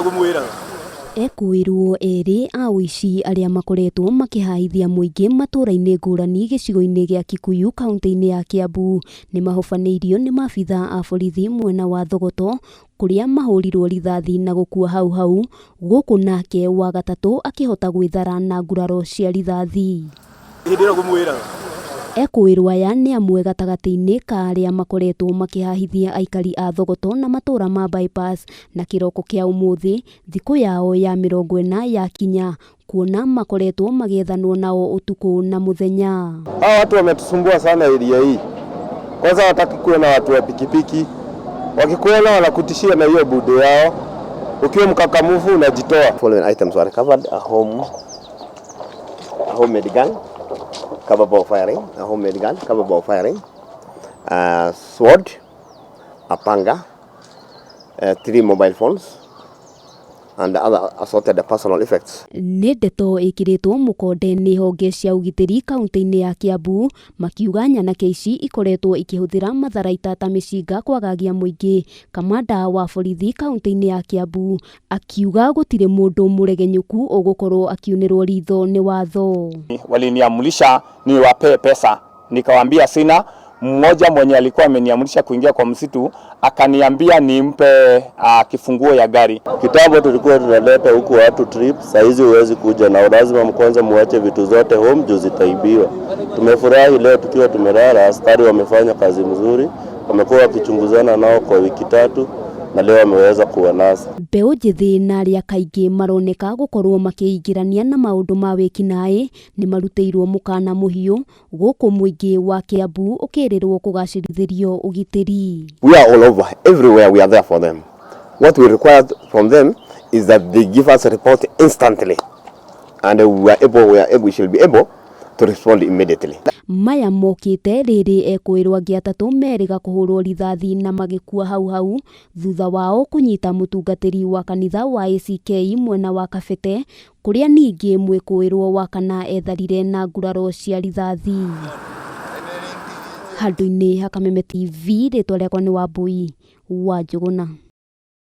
Ngũmwĩraga. Ekũĩrwo erĩ a ũici arĩa makoretwo makĩhaithia mũingĩ matũra-inĩ ngũrani gĩcigo-inĩ gĩa Kikuyu kaunti-inĩ ya Kiambu nĩ mahobanĩirio nĩ maabitha a borithi mwena wa Thogoto kũrĩa mahũrirwo rithathi na gũkua hau hau gũkũ nake wa gatatũ akĩhota gwĩthara na nguraro cia rithathi. Hĩndĩ ĩyo ngũmwĩraga. Ekũĩrwo aya nĩ amwe gatagatĩ-inĩ ka arĩa makoretwo makĩhahithia aikari a Thogoto na matũra ma Bypass na kĩroko kĩa ũmũthĩ thikũ yao ya 40 yakinya kuona makoretwo magĩethanwo nao ũtukũ na mũthenya. Hawa watu wametusumbua sana area hii. Kwanza hawataki kuona watu wa pikipiki, wakikuona wanakutishia na hiyo bude yao. Ukiwa mkakamufu unajitoa. Following items were recovered: a homemade gun capable of firing, a homemade gun capable of firing, a sword, a panga, three mobile phones, and other assorted personal effects. Nĩ ndeto ĩkĩrĩtwo mũkonde nĩ honge cia ũgitĩri kaunti-inĩ ya Kiambu makiuga nyanake ici ikoretwo ikĩhũthĩra matharaita ta mĩcinga kwagagia mũingĩ. Kamanda wa borithi kaunti-inĩ ya Kiambu akiuga gũtirĩ mũndũ mũregenyũku ũgũkorwo akiunĩrwo ritho nĩ watho. Waliniamrisha niwapee pesa, nikawaambia sina. Mmoja mwenye alikuwa ameniamrisha kuingia kwa msitu akaniambia nimpe kifunguo ya gari. Kitambo tulikuwa tunaleta huku watu trip, saa hizi huwezi kuja na lazima kwanza muache vitu zote home juu zitaibiwa. Tumefurahi leo tukiwa tumelala, askari wamefanya kazi mzuri, wamekuwa wakichunguzana nao kwa wiki 3 na leo wameweza kuwanasa. Mbeũ njĩthĩ na arĩa kaingĩ maroneka gũkorwo makĩingĩrania na maũndũ ma wĩkinaĩ nĩ marutĩirwo mũkana mũhiũ gũkũ mũingĩ wa Kiambu ũkĩrĩrwo kũgacĩrithĩrio ũgitĩri. We are all over, everywhere we are there for them. What we require from them is that they give us a report instantly, and we shall be able to respond immediately. Maya mokĩte rĩrĩ ekũĩrwo angĩ atatũ merĩga kũhũrwo rithathi na magĩkua hau hau thutha wao kũnyita mũtungatĩri wa kanitha wa ACK mwena wa Kabete kũrĩa ningĩ mwĩkũĩrwo wa kana etharire na nguraro cia rithathi. Handũ-inĩ ha Kameme TV, rĩtwa rĩakwa nĩ Wambui wa Njũgũna.